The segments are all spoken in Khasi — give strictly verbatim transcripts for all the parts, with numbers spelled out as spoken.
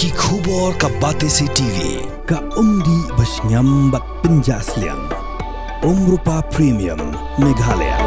Ki khubor ka Batesi T V, ka umdih ba shngiam bad pynjah sliang. Umrupa Premium, Meghalaya.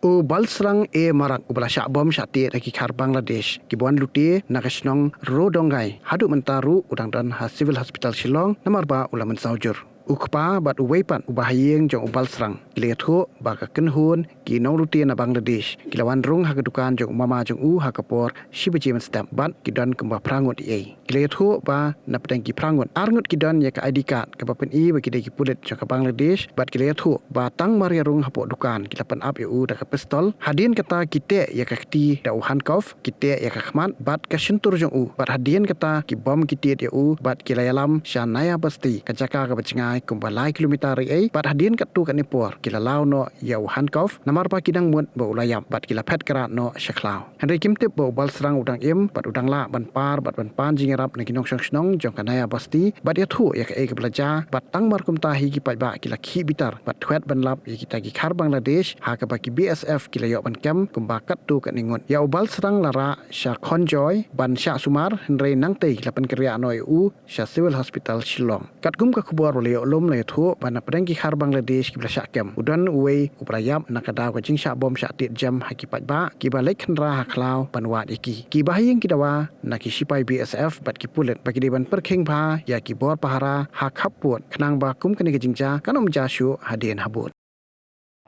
U Balsrang A Marak uba la shah bom shah tied ha ki khar Bangladesh kiba wan lute na ka shnong Rodongai haduh mynta ruh u dang don ha Civil Hospital Shillong namar ba u la mynsaw jur. U kpa bad uwei pat uba ha ïing jong u Balsrang ki la ïathuh ba ka kynhun ki nonglute na Bangladesh ki la wan rung ha ka dukan jong u mama jong u ha ka por shi baje mynstep bad ki don kumba phra ngut ei. Ki la ïathuh ba na pdeng ki phra ngut, ar ngut ki don ïa ka I D card kaba pyni ba ki dei ki pulit jong ka Bangladesh bad ki la ïathuh ba tang mar ïa rung hapoh dukan ki la pynap ïa u da ka pistol. Hadien kata ki teh ïa ka kti da u handcuff, ki teh ïa ka khmat bad ka shyntur jong u bad hadien kata ki bom ki tied ïa u bad ki la ïalam sha Naya Basti, ka jaka kaba jngai kumba lai kilometer ei, bad hadien katto katne por ki la law noh ïa u handcuff namar ba ki dang mut ba u la ïap bad ki la phet krad noh sha khlaw. Hynrei kim tip ba u Balsrang u dang im bad u dang lah ban par bad ban pan jingïarap na ki nongshong shnong jong ka Naya Basti bad ïathuh ïa kaei kaba la jia bad tang mar kumta hi ki paidbah ki la khih bitar bad thwet ban lap ïa kita ki khar Bangladesh ha kaba ki B S F ki la ïoh ban kem kumba katto katne ngut. Ïa u Balsrang la rah sha Khonjoy ban shah sumar hynrei nangtei ki la pynkynriah noh ïa u sha Civil Hospital Shillong. Katkum ka khubor ba la ïoh lum la ïathuh ba na pdeng ki khar Bangladesh kiba la shah kem u don uwei uba la ïap na ka daw ka jingshah bom shah tied jem ha ki paidbah kiba leit khynra ha khlaw ban wad ïa ki. Kiba ha ïing ki dawa na ki shipai B S F bad ki pulit ba ki dei ban pyrkhing bha ïa ki bor pahara ha khappud khnang ba kum kane ka jingjia kan ym jia shuh hadien habud.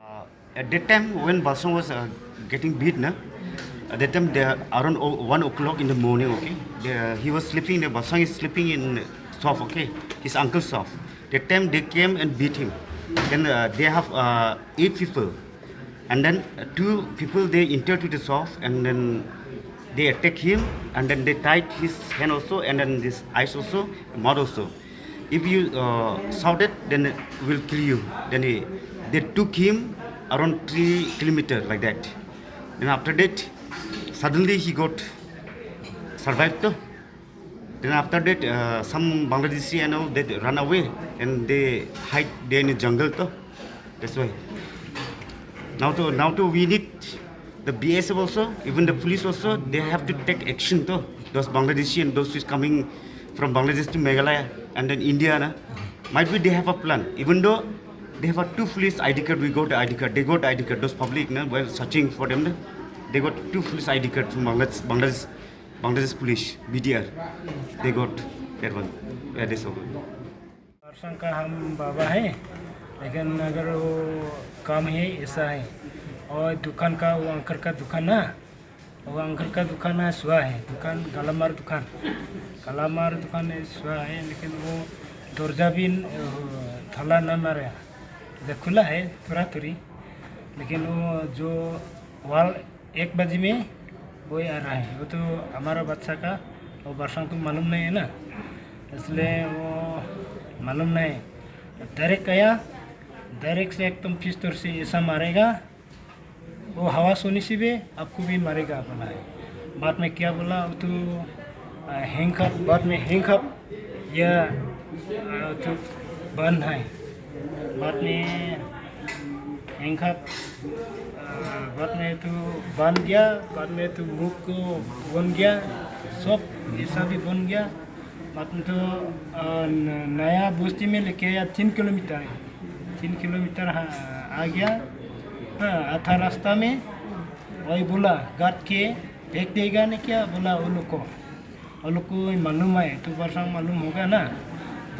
Uh, at that time when Balsrang was uh, getting beat, na, at that time they, around o- one o'clock in the morning, okay, they, uh, he was sleeping. The Balsrang is sleeping in shop, okay, his uncle's shop. That time they came and beat him. Then uh, they have uh, eight people, and then uh, two people they enter to the shop, and then they attack him, and then they tied his hand also, and then this eyes also, mouth also. If you uh, shouted, then we'll kill you. Then he, they took him around three kilometer like that. Then after that, suddenly he got survived. Though. Then after that, uh, some Bangladeshi and all they run away and they hide there in the jungle. Though. That's why. Now to now to we need the B S F also, even the police also, they have to take action to those Bangladeshi and those who is coming from Bangladesh to Meghalaya and then India. Na? Might be they have a plan, even though they have a two police I D card, we got the I D card, they got the I D card, those public, na, while searching for them, na, they got two police I D card from Bangladesh, Bangladesh, Bangladesh police, B D R, they got that one, yeah, this one. Balsrang ka hum baba hai, lekin agar wo kam hai, aisa hai. Aur dukan ka, wo uncle ka dukan na, wo uncle ka dukan na swa hai, dukan, galamar dukan. Galamar dukan hai swa hai, lekin wo dorja bhi, thala na mare. Khula hai, thora thori. Lekin wo jo wall एक बजे में कोई आ रहा है, वो तो हमारा बच्चा का, वो बरसात को मालूम नहीं है ना, इसलिए वो मालूम नहीं। डायरेक्ट आया, डायरेक्ट से एकदम पिस्तौल से ऐसा मारेगा, वो हवा सोने से भी आपको भी मारेगा बोला है। बाद में क्या बोला, वो तो handcuff, बाद में handcuff या तो बंद है। बाद में handcuff, बाद में तो बंद गया, बाद में तो मुख को बंद गया, सब ऐसा भी बंद गया। बाद में तो नया बस्ती में लेके आया, तीन किलोमीटर है, तीन किलोमीटर आ गया। आधा रास्ता में वही बोला, गार्ड के फेंक देगा ना क्या बोला उन लोग को। उन लोग को मालूम है, तो बरसात मालूम होगा ना,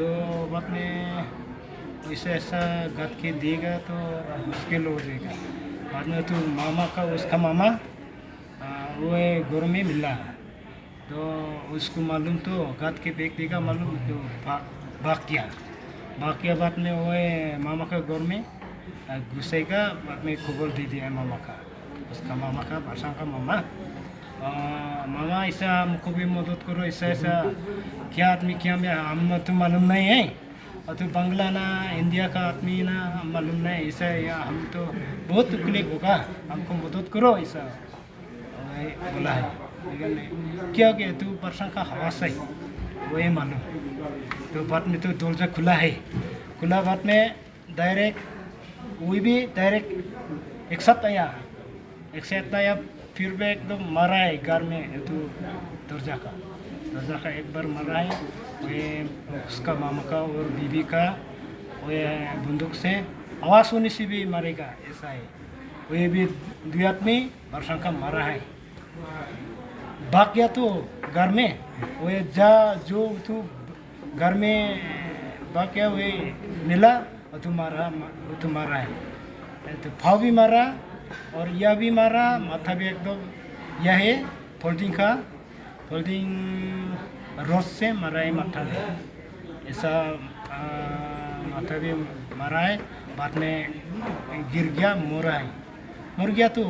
तो बाद में ऐसा ऐसा गार्ड के देगा तो मुश्किल हो जाएगा। बाद में तो मामा का, उसका मामा, वो है घर में मिला, तो उसको मालूम तो गार्ड के फेंक देगा मालूम, तो भाग गया। भाग गया बाद में वो है मामा का घर में घुसेगा, बाद में खबर दे दिया है मामा का। उसका मामा का, बरसात का मामा। मामा, ऐसा हमको भी मदद करो, ऐसा ऐसा क्या आदमी क्या में हम तो मालूम नहीं है, और तो बंगला ना इंडिया का आदमी ना, हम मालूम नहीं, ऐसा हम तो बहुत तकलीफ होगा, हमको मदद करो, ऐसा बोला है। लेकिन क्या कि तू बरसात का हवा से वही मालूम। तो बाद में तो दरवाजा खुला है, खुला बाद में डायरेक्ट, वो भी डायरेक्ट एक साथ आया। एक साइड ना या फिर भी एकदम मारा है घर में, ये तो दरवाजा का, दरवाजा का एक बार मारा है। वो ये उसका मामा का और बीबी का, वो ये बंदूक से आवाज़ होने से भी मारेगा, ऐसा है। वो ये भी दो आदमी बरसांग का मारा है। भाग गया तो घर में, वो ये जा जो तो घर में भाग गया, वो ये मिला, वो तो मारा, वो तो मारा है। तो पाँव भी मारा और यह भी मारा, माथा भी एकदम, यह है फोल्डिंग का, फोल्डिंग रॉड से मारा है माथा में। ऐसा, आ, माथा भी मारा है, बाद में गिर गया, मरा है। मर गया तो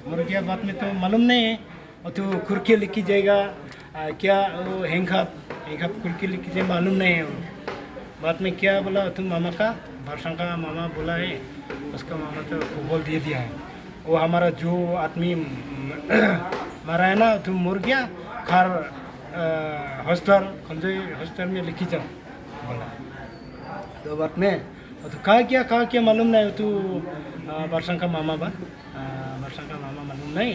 मर गया, बाद में तो मालूम नहीं है। वो तो खुर के लेके जाएगा, आ, क्या वो हैंगअप, हैंगअप खुर के लेके जाए, मालूम नहीं है वो। बाद में क्या बोला, तुम मामा का, बरसांग का मामा बोला है, उसका मामा तो खबर दे दिया है। वो हमारा जो आदमी मारा है ना, तुम मर गया, खार, आ, हॉस्टल, खंजोई हॉस्टल में लेके जाओ बोला। तो बाद में, तो कहाँ गया, कहाँ गया मालूम नहीं, तो, आ, बरसांग का मामा बा, आ, बरसांग का मामा मालूम नहीं,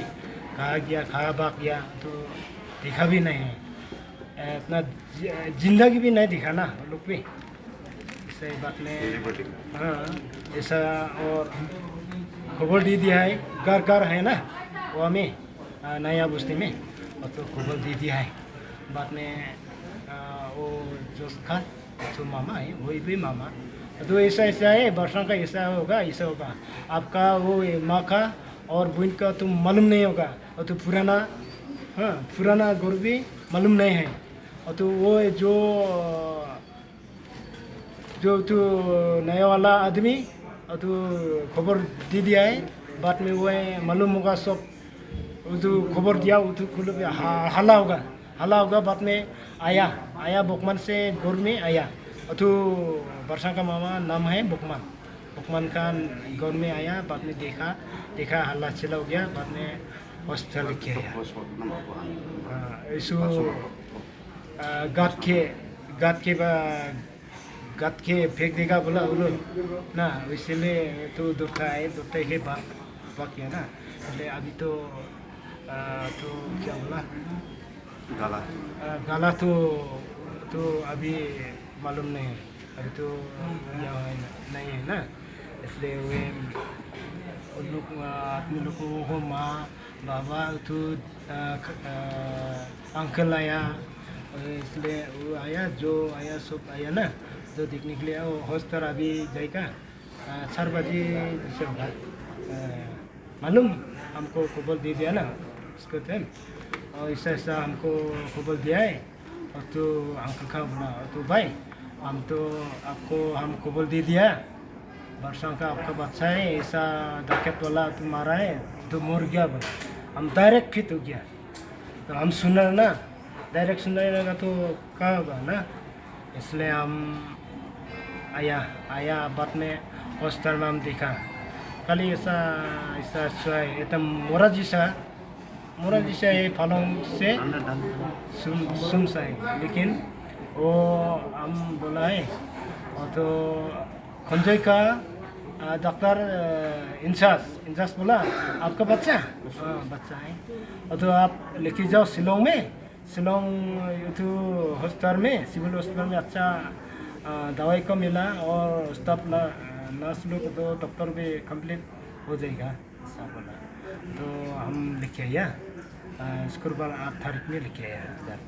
कहाँ गया, कहाँ भाग गया, तो देखा भी नहीं है। इतना जि-, जिंदगी भी नहीं दिखा ना, वो लोग भी। ऐसे बात में, हाँ, ऐसा और खबर दे दिया है, घर घर है ना, वो में, आ, नया बस्ती में, और तो खबर दे दिया है। बाद में, आ, वो जो था, जो मामा है, वही भी मामा। तो ऐसा, ऐसा है, बरसांग का ऐसा होगा, ऐसा होगा। आपका वो माँ का और बहन का तो मालूम नहीं होगा, और तो पुराना, हाँ, पुराना घर भी मालूम नहीं है। और तो वो जो, जो तो नया वाला आदमी, और तो खबर दे दिया है, बाद में वो है, मालूम होगा सब। वो तो खबर दिया, वो तो खुले पे हा-, हल्ला होगा, हल्ला होगा, बाद में आया, आया बोकमान से घर में आया। वो तो बरसांग का मामा नाम है बोकमान। बोकमान का घर में आया, बाद में देखा, देखा हल्ला चिल्ला हो गया, बाद में हॉस्टल लेके आया। हाँ, इसको, आ, गात के, गात के बा-, गात के फेंक देगा बोला वो लोग ना, इसलिए तो डरता है, डरता है भाग, भाग गया ना। इसलिए अभी तो, आ, तो क्या बोला? गाला। आ, गाला तो, तो अभी मालूम नहीं है। अभी तो यहाँ है ना, नहीं है ना, इसलिए वे उन लोग, आ, आदमी लोग को वो माँ, बाबा, तो, आ, ख-, आ, अंकल आया, और इसलिए वो आया, जो आया, सब आया ना, जो देखने के लिए, वो हॉस्टल अभी जाएगा, आ, चार बजे से होगा। आ, मालूम, हमको खबर दे दिया ना, उसको टाइम, और ऐसा, ऐसा हमको खबर दिया है। और तो अंकल का बोला, और तो भाई, हम तो आपको, हम खबर दे दिया, बरसांग का आपका बच्चा है, ऐसा डकैत वाला तो मारा है, तो मर गया बोला। हम डायरेक्ट फिट हो गया। तो हम सुना ना, डायरेक्ट सुनने लगा तो क्या होगा ना, इसलिए हम आया, आया, बाद में हॉस्टल में हम देखा, खाली ऐसा, ऐसा सोया है, एकदम मुर्दा जैसा, मुर्दा जैसा है, पलंग से सुन, सुन सा है, लेकिन वो हम बोला है, और तो खंजोई का, आ, डॉक्टर, आ, इंचार्ज, इंचार्ज बोला, "आपका बच्चा?" "हाँ, बच्चा है।" "और तो आप लेके जाओ शिलोंग में, शिलोंग ये तो हॉस्पिटल में, सिविल हॉस्पिटल में अच्छा, आ, दवाई का मिला और स्टाफ ना, नर्स लोग तो डॉक्टर भी कंप्लीट हो जाएगा," ऐसा बोला। तो हम लेके आया, आ, शुक्रवार आठ तारीख में लेके आया इधर।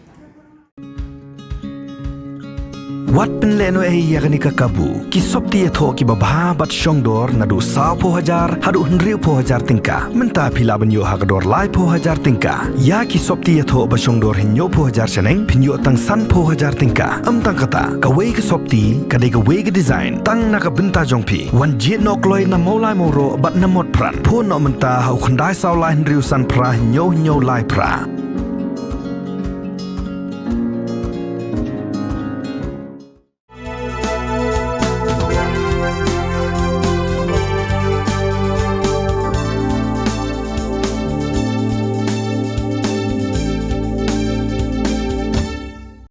Wat pynlehnohei ïa kane ka kabu, ki sopti ïathoh kiba bha bad shongdor naduh sawphew hajar haduh hynriewphew hajar tyngka. Mynta phi lah ban ïoh ha ka dor laiphew hajar tyngka. Ïa ki sopti ïathoh ba shongdor hynñiewphew hajar shaneng phin ïoh tang sanphew hajar tyngka. Ym tang kata, kawei ka sopti ka dei kawei ka design tang na ka bynta jong phi. Wan jied noh kloi na Mawlai Mawroh bad na Motphran. Phone noh mynta ha u khyndai saw lai hynriew san phra hynñiew hynñiew lai phra.